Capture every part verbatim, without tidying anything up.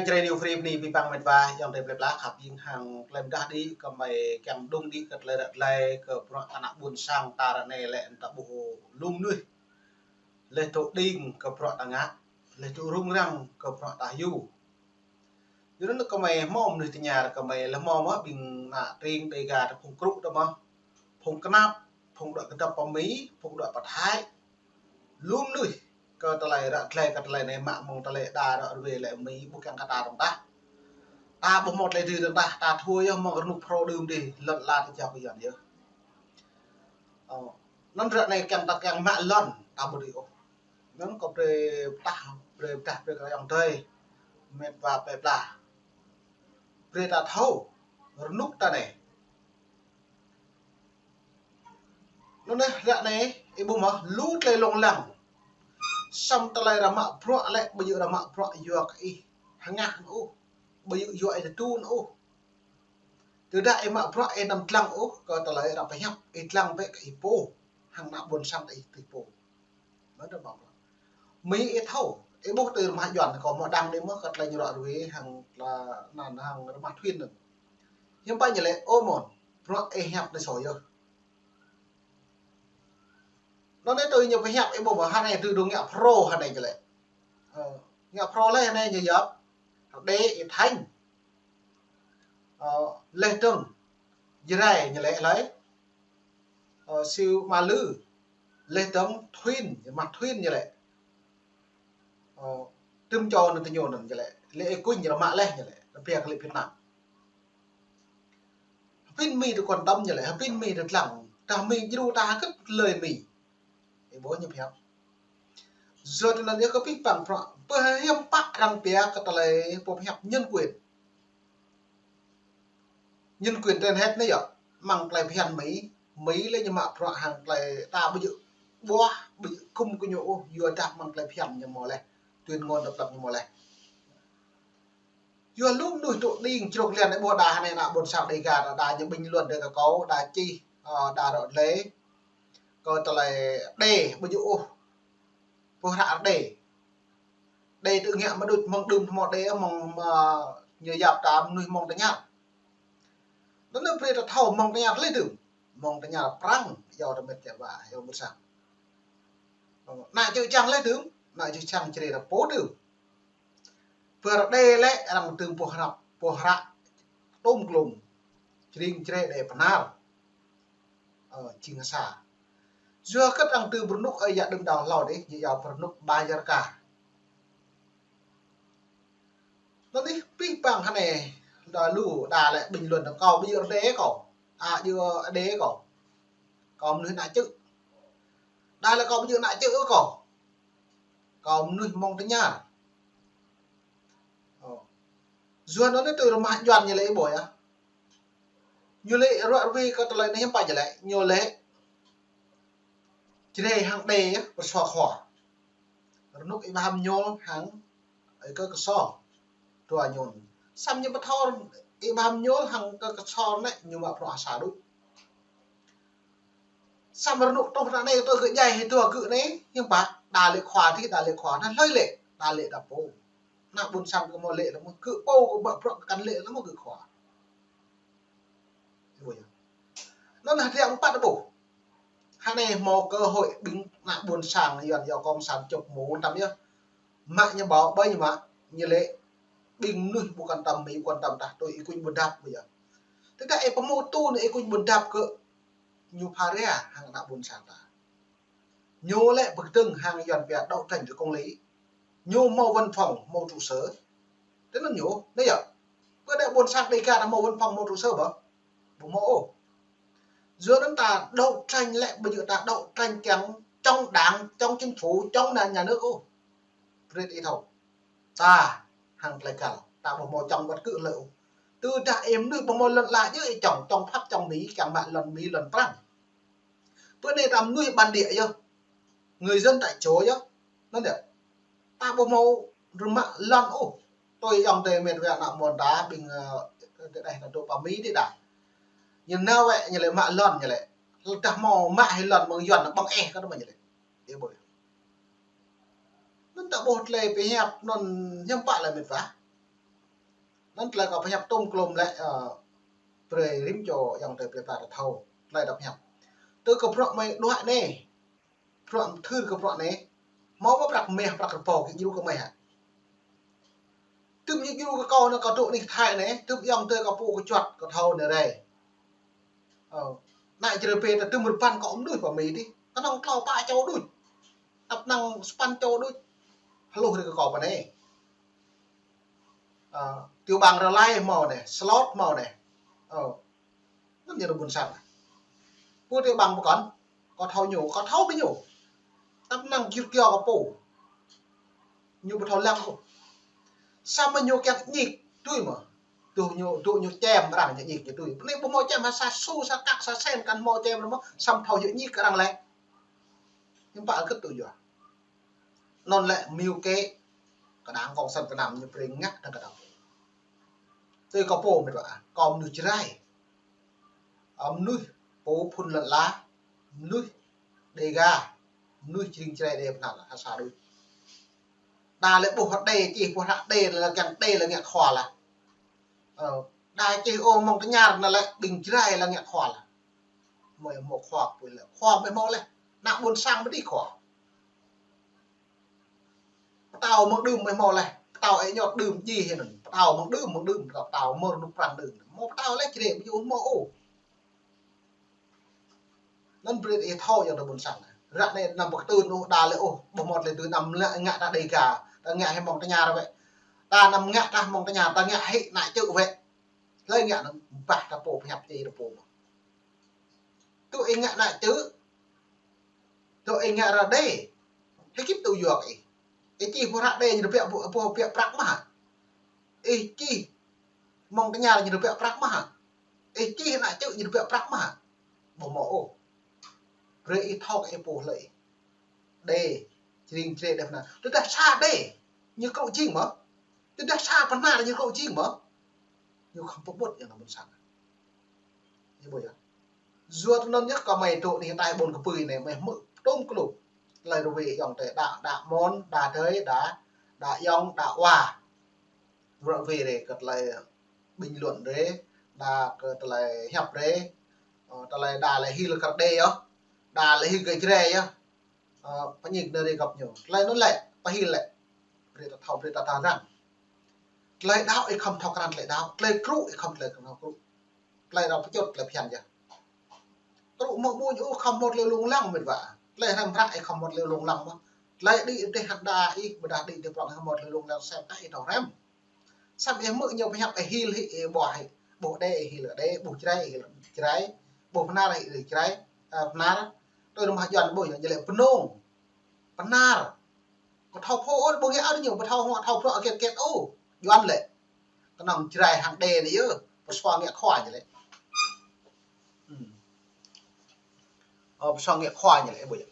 Jrai New Free bơni abih bang met wa, ayŏng adơi plơi pla, khăp hing hăng tơlơi pơdah đĭ, kơmơi kiăng đung đĭ kơ tơlơi ră tơlơi kơ bruă ană ƀôn sang ta ră anai lĕ ta ƀuh lu mơnuih. Laih dŏ đing kơ bruă ta ngă, laih dŏ rŭng răng kơ bruă ta hyu. Yua anŭn kơmơi hmâo mơnuih tơña kơmơi laih hmâo mơ̆ ƀing ană tring Đêga ta phung Krŭ ta mơ̆, phung Knap, phung dŏ kơdŏp pơ Mi, phung dŏ pơ Thái. Lu mơnuih kơ tơlơi ră tơlơi kơ tơlơi anai mă mơ̆ng tơlơi đa ră ruai lĕ Mi ƀu kiăng kơ ta dơ̆ng tah. Ta ƀu hmâo tơlơi dưi dơ̆ng tah, ta thua yơh mơ̆ng rơnŭk phrâo đưm dih, lŏn ala ta jao kơ Yuan yơh. Ơ, anŭn ră anai kiăng ta kiăng mă lŏn, ta ƀu dưi ôh. Anŭn kâo brơi pơdah, brơi pơdah brơi kơ ayŏng adơi met wa plơi pla. Brơi ta thâo rơnŭk ta anai. Anŭn anai, ră anai, ih ƀuh mơ̆, lu tơlơi lông lăng. Samơ̆ tơlơi ră mă bruă lĕ, ƀu djơ̆ ră mă bruă yua kơ ih hơngah anŭn ôh, ƀu djơ̆ yua ih tơdu anŭn ôh. Tơdah ih mă bruă ih anăm dlăng ôh kơ tơlơi arăng pơhiăp, ih dlăng bĕ kơ ih pô, hăng ană ƀôn sang ta ih tih pô. Anŭn ta mă bruă. Mi ih thâo, ih ƀuh tơ rơmah Yuan kâo hmâo đăng đĭ mơ̆ kơ tơlơi ñu ră ruai hăng tơlơi anŭn hăng rơmah Thuyên anŭn. Hiư̆m pă ñu lĕ, ơ mơ̆n, bruă ih hiăp anai soh yơh. Anŭn anai tui ñu pơhiăp ih ƀuh mơ̆, hơnai tui dŏ ngă phrâo hơnai ñu lĕ. Ơ, ngă phrâo laih hơnai ñu yap, Đê ih Thanh. Ơ, laih dơ̆ng Jrai ñu lĕ hlơi. Ơ, Siu Ama Lư, laih dơ̆ng Thuyên, rơmah Thuyên ñu lĕ. Ơ, tơm čô anŭn tơñô anŭn ñu lĕ. Lĕ ih kuñ ră mă laih ñu lĕ. Rơbia kơ lĕ Việt Nam. Hơbĭn Mi tơ quan tâm ñu lĕ, hơbĭn Mi tơ dlăng. Tơdah Mi djru ta hơgĕt tơlơi Mi. Ih ƀuh ñu pơhiăp. Yua tui anŭn yơh kơ abih bang bruă, pơhiăp pă arăng pia kơ tơlơi pơhiăp nhân quyền. Nhân quyền trên hết anai yơh, mơ̆ng tơlơi phiăn Mi, Mi lĕ ñu mă bruă hăng tơlơi ta ƀu djơ̆ ƀuah, ƀu djơ̆ gum kơ ñu ôh, yua dah mơ̆ng tơlơi phiăn ñu hmâo laih, tuyên ngôn độc lập ñu hmâo laih. Yua lu mơnuih dŏ đing črŏk liăn ih ƀuh đa hơnai ană ƀôn sang Đêga đa, đa ñu bình luận đa kơ kâo, đa čih, ơ, đa ră lĕ. Kơ tơlơi Đê ƀu djơ̆ ôh. Pô hră Đê. Đê tơ ngă mơ̆ đôč mơ̆ng đưm hmâo Đê mơ̆ng, ơ, ñu yap ta mơnuih mơ̆ng tơña. Anŭn anai brơi ta thâo mơ̆ng tơña tơlơi đưm. Mơ̆ng tơña Prăng, yua ta met wa, yua ƀôn sang. Ană čư̆ čang laih đưm, ană čư̆ čang Jrai ta pô đưm. Pơ Đê lĕ arăng tơm pô hră, pô hră, tôm klôm, tring Jrai Đê Bơnar. Ơ, jing sa. Yua hơgĕt arăng tơm rơnŭk ơi yă đưm đao hlâo dih, ñu yua rơnŭk Bajarka. Anŭn dih abih bang hơnai, đa lu, đa lĕ bình luận kâo ƀu djơ̆ Đê kâo, a djơ̆ Đê kâo. Kâo mơnuih ană čư̆. Đa lĕ kâo ƀu djơ̆ ană čư̆ kâo. Kâo mơnuih mơ̆ng tơña. Ơ. Yua anŭn anai tui rơmah Yuan ñu lĕ ih ƀuh yơh. Ñu lĕ ruă ruai kơ tơlơi anai hiư̆m pă ñu lĕ. Ñu lĕ Jrai hăng Đê yơh, pơsua khua. Rơnŭk ih ƀu hăm ñôl hăng ơi kơ kơsor. Dua ñôl. Samơ̆ ñu pơthâo ih ƀu hăm ñôl hăng kơ kơsor anai, ñu mă bruă sa đôč. Samơ̆ rơnŭk tŏh ră anai tơ gơ̆ djai hĭ dua gơ̆ anai, hiư̆m pă, đa lĕ khua dih, đa lĕ khua, anŭn hlơi lĕ, đa lĕ đa pô. Ană ƀôn sang kơ hmâo lĕ lăm mơ̆, gơ̆ pô kơ ƀă bruă kơ kăn lĕ lăm mơ̆ gơ̆ khua. Ih ƀuh yơh. Anŭn hơdră mơ̆ng pă ta ƀuh. Hơnai hmâo cơ hội ƀing ană ƀôn sang Yuan yua cộng sản chụp mũ tăm yơh. Mă ñu ƀâo, ƀơi ñu mă, ñu lĕ ƀing mơnuih ƀu quan tâm Mi, ƀu quan tâm tah tui ih kuñ ƀôn dap ƀu yơh. Tơdah ih pơhmu tu anai ih kuñ ƀôn dap kơ ñu pha ria hăng ană ƀôn sang ta. Ñu lĕ pơkơdơ̆ng hăng Yuan pia đấu tranh cho công lý. Ñu hmâo văn phòng, hmâo trụ sở. Tui anŭn ñu, anai yơh. Pơ đe ƀôn sang Đêga ta hmâo văn phòng, hmâo trụ sở ƀă? Ƀu hmâo ôh. Yua anŭn ta đấu tranh lĕ, ƀu djơ̆ ta đấu tranh kiăng chống đảng, chống chính phủ, chống nhà, nhà nước ôh. Brơi ih thâo. Ta hăng tơlơi găl, ta ƀu hmâo chống bất cứ hlơi ôh. Tơdah ih mơnuih ƀu hmâo lŏn ala djơ̆ ih chống, chống Pháp, chống Mỹ, kiăng mă lŏn Mi, lŏn Prăng. Bơ anai ta mơnuih bản địa yơh. Người dân tại chỗ yơh. Anŭn yơh. Ta ƀu hmâo rơmă lŏn ôh. Tui ayŏng adơi met wa ană mơ̆n ta ƀing, ơ, tơdah ta dŏ pơ Mi dih đa. Ñu nao wơ̆t ñu lĕ mă lŏn ñu lĕ. Tơdah hmâo mă hĭ lŏn mơ̆ng Yuan ƀơ̆ng eh kơ tơmă ñu lĕ. Ih ƀuh. Anŭn ta ƀuh tơlơi pơhiăp anŭn hiư̆m pă lĕ met wa. Anŭn tơlơi kâo pơhiăp tôm klôm lĕ, ơ, brơi rĭm čô ayŏng adơi plơi pla ta thâo tơlơi kâo pơhiăp. Tui kơ bruă mơi đuaĭ anai, bruă thưr kơ bruă anai, hmâo mơ̆ prăk meh prăk rơbâo kơ djru kơ mơi hă? Tơm ñu djru kơ kâo anai kâo dŏ anih Thai anai, tơm ayŏng adơi kâo pô kơ čuăt kâo thâo anai rai. Ơ, anai jrê bê ta tơm rơbăn kâo mơnuih pơ Mi dih. Kơnơ̆ng klâo pă čô đôč. Tăp năng sapăn čô đôč. Hluh rai kơ kâo pơ anai. Ơ, tiểu bang Rơlai hmâo anai, Slot hmâo anai. Ơ, anŭn ñu rơbun sang. Pô tiểu bang pơkŏn, kâo thâo ñu, kâo thâo bĕ ñu. Tăp năng jir kiao kâo pô. Ñu ƀu thâo lăng ôh. Samơ̆ ñu kiăng ñik tui mơ̆. Tui ñu, tui ñu čem arăng ñu ñik ñu tui. Bơni ƀu hmâo čem ha sa su, sa kăk, sa sen kăn hmâo čem ră mơ̆. Samơ̆ thâo ñu ñik arăng lĕ. Hiư̆m pă kơ tui yua. Anŭn lĕ mơ̆ kơ kơ đảng cộng sản Việt Nam ñu brơi ngă ta kơ đảng. Tui kâo pô mĕt wa, kâo mơnuih Jrai. Ơ, mơnuih pô phŭn lŏn ala, mơnuih Đêga, mơnuih Jring Jrai Đê Bơhnar ha sa đôč. Đa lĕ ƀuh Đê čih, ƀuh hră Đê lĕ kiăng Đê lĕ ngă khua lah. Ơ, đa čih ôh mơ̆ng tơñar anŭn lĕ ƀing Jrai lĕ ngă khua lah. Mơi hmâo khua pui lĕ. Khua mơi hmâo lĕ. Ană ƀôn sang mơi dih khua. Pơtao mơ̆ng đưm mơi hmâo lĕ. Pơtao ơi ñot đưm djai hĭ anŭn. Pơtao mơ̆ng đưm, mơ̆ng đưm, pơtao, pơtao mơ̆ng rơnŭk prăng đưm. Hmâo pơtao lĕ črê ƀu djơ̆ hmâo ôh. Anŭn brơi ih thâo ayŏng adơi ƀôn sang. Ră anai anăm pơkơtưn ôh, đa lĕ ôh, ƀu hmâo tơlơi tui anăm lĕ ngă ta Đêga, ta ngă hĭ mơ̆ng tơñar wĕ. Ta anăm ngă ta mơ̆ng tơñar, ta ngă hĭ ană čư̆ wĕ. Hlơi ngă anŭn bah ta pô pơhiăp čih ta pô mơ̆. Tui ih ngă ană čư̆. Tui ih ngă ră Đê. Hĭ kĭt tui yua kơ ih. Ih čih ƀuh hră Đê ñu rơbĕ ƀu, ƀu rơbĕ prăk mơ̆ hă? Ih čih mơ̆ng tơñar ñu rơbĕ prăk mơ̆ hă? Ih čih ană čư̆ ñu rơbĕ prăk mơ̆ hă? Ƀu hmâo ôh. Brơi ih thâo kơ ih pô hlơi. Đê, Jring Jrai Đê Bơhnar. Tơdah sa Đê, ñu krŭ jing mơ̆. Tơdah sa Bơhnar ñu krŭ jing mơ̆. Ñu khŏm pơƀut ayŏng adơi ƀôn sang. Ih ƀuh yơh. Yua anŭn yơh kơ mơi dŏ anih Thai ƀôn kơpui anai, mơi hmư̆ tôm klŭp. Tơlơi rơwê ayŏng adơi đa, đa mơ̆n, đa adơi, đa, đa ayŏng, đa wa. Rơwê rai kơ tơlơi bình luận rai, đa kơ tơlơi hiăp rai, ơ, tơlơi đa lĕ hil kơ Đê yơh, đa lĕ hil kơ Jrai yơh. Ơ, pơñik anai rai găp ñu. Tơlơi anŭn lĕ, pơhil lĕ. Brơi ta thâo, brơi ta thâo răng. Tơlơi đaŏ ih khŏm thâo krăn tơlơi đaŏ, tơlơi krŭ ih khŏm tơlơi krŭ. Tơlơi đaŏ pơčut tơlơi phiăn yơh. Krŭ mơ̆ ƀuñ ôh khŏm hmâo tơlơi lông lăng mĕt wa. Tơlơi hrăm hră ih khŏm hmâo tơlơi lông lăng mơ̆. Tơlơi đĭ tơdeh hăng đa ih, ƀôdah đĭ tơdeh prŏng ih hmâo tơlơi lông lăng sem kah ih thâo hrăm. Samơ̆ ih hmư̆ ñu pơhiăp ih hil hĭ ih ƀuh hĭ. Ƀuh Đê ih hil Đê, ƀuh Jrai ih hil Jrai. Ƀuh Bơhnar ih hil Jrai, ơ, Bơhnar. Tui anŭn mơ̆ Yuan ƀuh ñu lĕ Bơnông. Bơhnar. Ƀu thâo pô ôh, ƀu ngă ôh ñu, ƀu thâo hmâo thâo bruă kiet kiet ôh. Yuan lĕ. Kơnơ̆ng Jrai hăng Đê anai yơh, pơsua ngă khua ñu lĕ. Hmm. Ơ, pơsua ngă khua ñu lĕ, ƀuh yơh.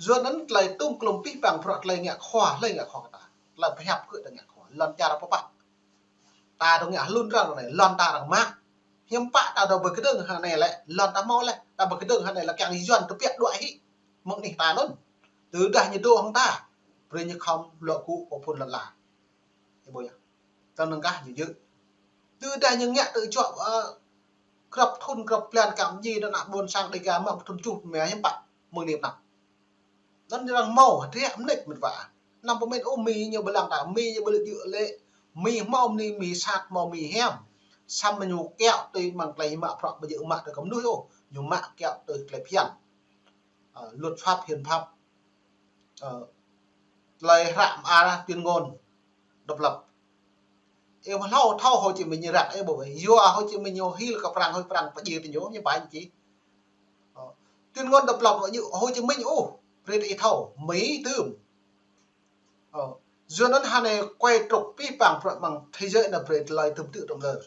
Yua anŭn tơlơi tôm klôm pih pang bruă tơlơi ngă khua, hlơi ngă khua kơ ta. Tơlơi pơhiăp kơ ta ngă khua. Lŏn čar pơpă. Ta dŏ ngă hlŭn arăng anai, lŏn ta arăng mă. Hiư̆m pă ta dŏ ƀơi kơdơ̆ng hơnai lĕ, lŏn ta hmâo lĕ, ta ƀơi kơdơ̆ng hơnai lĕ kiăng Yuan tơbiă đuaĭ hĭ. Mơ̆ng anih ta anŭn. Tơdah ñu dŏ hăng ta, brơi ñu khŏm lŏ gŭ pơ phŭn lŏn ala. Ih ƀuh yơh. Tơnăng kah ñu djơ̆. Tơdah ñu ngă tơčuă, ơ, grăp thŭn grăp blan kiăng mơñi ană ƀôn sang Đêga mă thŭn tơjuh mơ̆ hiư̆m pă. Mơ̆ng anai pơnăp. Anŭn arăng hmâo, hơdră mơneč mĕt wa. Anăm pơmĭn ôh Mi ñu ƀu lăng ta, Mi ñu ƀu lĕ djơ̆ lĕ. Mi hmâo Mi, Mi sat hmâo Mi hiam. Samơ̆ ñu kiaŏ tui mơ̆ng tơlơi mă bruă ƀu djơ̆ mă tui kơ mơnuih ôh. Ñu mă kiaŏ tui tơlơi phiăn. Ơ, luật pháp, hiến pháp. Ơ, tơlơi hră mơar tuyên ngôn độc lập. Ơ, mơ̆ hlâo thâo Hồ Chí Minh ñu ră, ơ, ƀuh wĕ. Yua Hồ Chí Minh ñu hil kơ Prăng, hơi Prăng pơjing tơ ñu, ñu ƀai ñu či. Ơ, tuyên ngôn độc lập ñu Hồ Chí Minh ôh, brơi ih thâo, Mi tơm. Ơ, yua anŭn hơnai quay trục pih pang bruă mơ̆ng thế giới anai brơi tơlơi tơm tư̆ tơm lơ.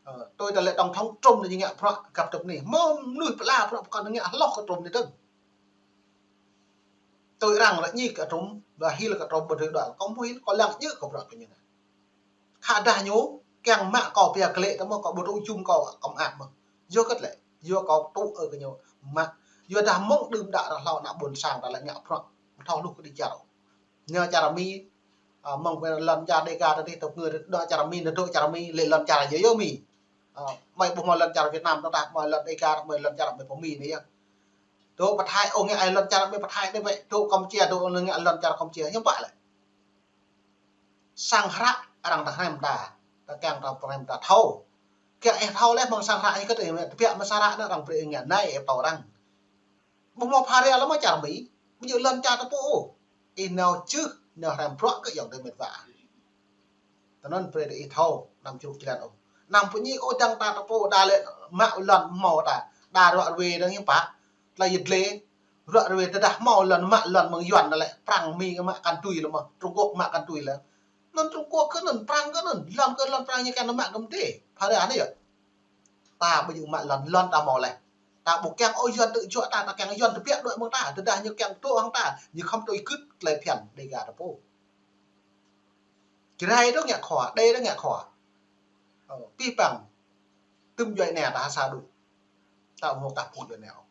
Ơ, tui tơlơi tổng thống Trump anai ñu ngă bruă găp tơm anai. Hmâo mơnuih pơala bruă pơkŏn ngă hloh kơ Trump anai dơ̆ng. Tui arăng lĕ ñik kơ Trump, ƀu hil kơ Trump ƀu dưi đuaĭ. Kâo hmâo hil kâo lăng djơ̆ kơ bruă kơ ñu anai. Khă dah ñu, kiăng mă kâo pia klĕ, tơma kâo ƀu tŭ jum kâo kơ mơak mơ̆. Yua hơget lĕ, yua kâo tŭ ư kơ ñu mă. Yua dah mơ̆ng đưm đă ră hlâo ană ƀôn sang ta lĕ ngă bruă. Thâo hluh kơ đĭ čar. Ñu čar Mi, Ơ, mơ̆ng lŏn čar Đêga tơ dih tơ ngơ dŏ čar Mi, nơ dŏ čar Mi, lĕ lŏn čar yơh yơh Mi. Ơ, mơi ƀu hmâo lŏn čar Việt Nam tơ ta, mơi lŏn Đêga, mơi lŏn čar mơi pơ Mi anai yơh. Dŏ pơ Thái, ơ, ngă ai lŏn čar mơi pơ Thái anai ƀĕ, dŏ Kampuchia, dŏ ngă lŏn čar Kampuchia, hiư̆m pă lĕ. Sang hră arăng tơ hrăm ta, ta kiăng ta hrăm ta thâo. Kiăng ih thâo lĕ mơ̆ng sang hră ih kơ tơ, tơbiă mơ̆ng sang hră anŭn arăng brơi ih ngă anai ih pơtô arăng. Ƀu hmâo phara lĕ mơ̆ čar Mi, ƀu djơ̆ lŏn čar ta pô ôh. Ih nao čưh, nao hrăm bruă kơ ayŏng adơi met wa. Tơ anŭn brơi ih thâo, anăm črŭk črăn ôh. Anăm pơñi ôh dăng ta ta pô đa lĕ mă lŏn hmâo ta, đa ruă ruê dơ̆ng hiư̆m pă. Tơlơi yơh lĕ, ruă ruê tơdah hmâo lŏn mă lŏn mơ̆ng Yuan lĕ, Prăng Mi mă kăn tui lĕ mơ̆, Trung Quốc mă kăn tui lĕ. Anŭn Trung Quốc kơ anŭn, Prăng kơ anŭn, lŏn kơ lŏn Prăng ñu kiăng mă kơ mơ̆ tê. Phara anai yơh. Ta ƀu djơ̆ mă lŏn, lŏn ta hmâo lĕ. Ta ƀu kiăng ôh Yuan tŭ juă ta, ta kiăng Yuan tơbiă đuaĭ mơ̆ng ta, tơdah ñu kiăng tŭ hăng ta, ñu khŏm tui gưt tơlơi phiăn Đêga ta pô. Jrai dŏ ngă khua, Đê dŏ ngă khua. Ơ, pih păng. Tơm djuai anai ta ha sa đuaĭ. Ta ƀu hmâo kah pŭ djuai anai ôh.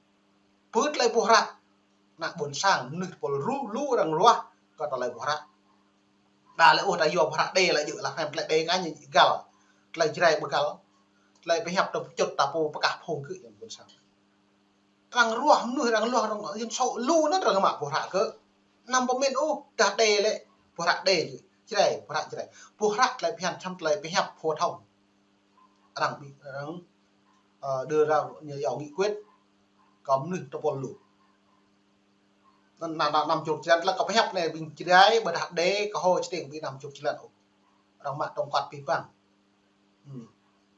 Pơ tơlơi boh hră. Ană ƀôn sang, mơnuih tơpul lu, lu arăng ruah, kơ tơlơi boh hră. Đa lĕ ôh ta yua boh hră Đê lĕ djơ̆ lah, hrăm tơlơi Đê kơ ñu găl. Tơlơi Jrai ƀu găl. Tơlơi pơhiăp ta pơčŭt ta pô pơkah phung kơ yang ƀôn sang. Arăng ruah mơnuih, arăng ruah arăng yơ̆ng sô lu anŭn arăng mă boh hră kơ. Anăm pơmĭn ôh, dah Đê lĕ, boh hră Đê djơ̆. Jrai, boh hră Jrai. Boh hră tơlơi phiăn čăm tơlơi pơhiăp phổ thông. Arăng ƀing, arăng, ơ, đưa ra ñu yua nghị quyết kơ mơnuih tơpul lu. Anŭn, anŭn, anŭn, anăm črŭk črăn tơlơi kơ pơhiăp anai ƀing Jrai, ƀôdah Đê, kơ hô čơteng ƀing anăm črŭk črăn ôh. Arăng mă tŏng kơt pih păng. Hmm.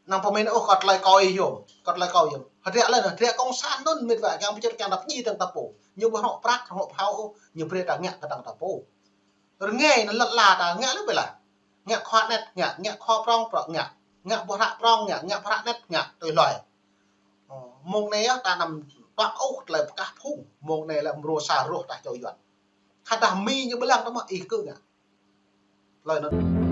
Anăm pơmĭn ôh kơ tơlơi kâo yôm, kơ tơlơi kâo yôm. Hơdră lĕ, hơdră cộng sản anŭn met wa, kiăng pơčŭt kiăng ta pơñi dăng ta pô. Ñu ƀu hơ̆k prăk, hơ̆k phao ôh, ñu brơi ta ngă kơ dăng ta pô. Rơngai anŭn lŏn la ta ngă lĕ ƀơi lah. Ngă khua anet ngă, ngă khua prŏng prŏng ngă, ngă boh hră prŏng ngă, ngă boh hră anet ngă, tui hluai. Ơ, mơ̆ng anai yơh ta anăm tuă ôh tơlơi pơkah phung, mơ̆ng anai lĕ mrô sa rŏh ta čô Yuan. Khă dah Mi ñu ƀu lăng ta mơ̆ ih kơ ngă. Tơlơi anŭn.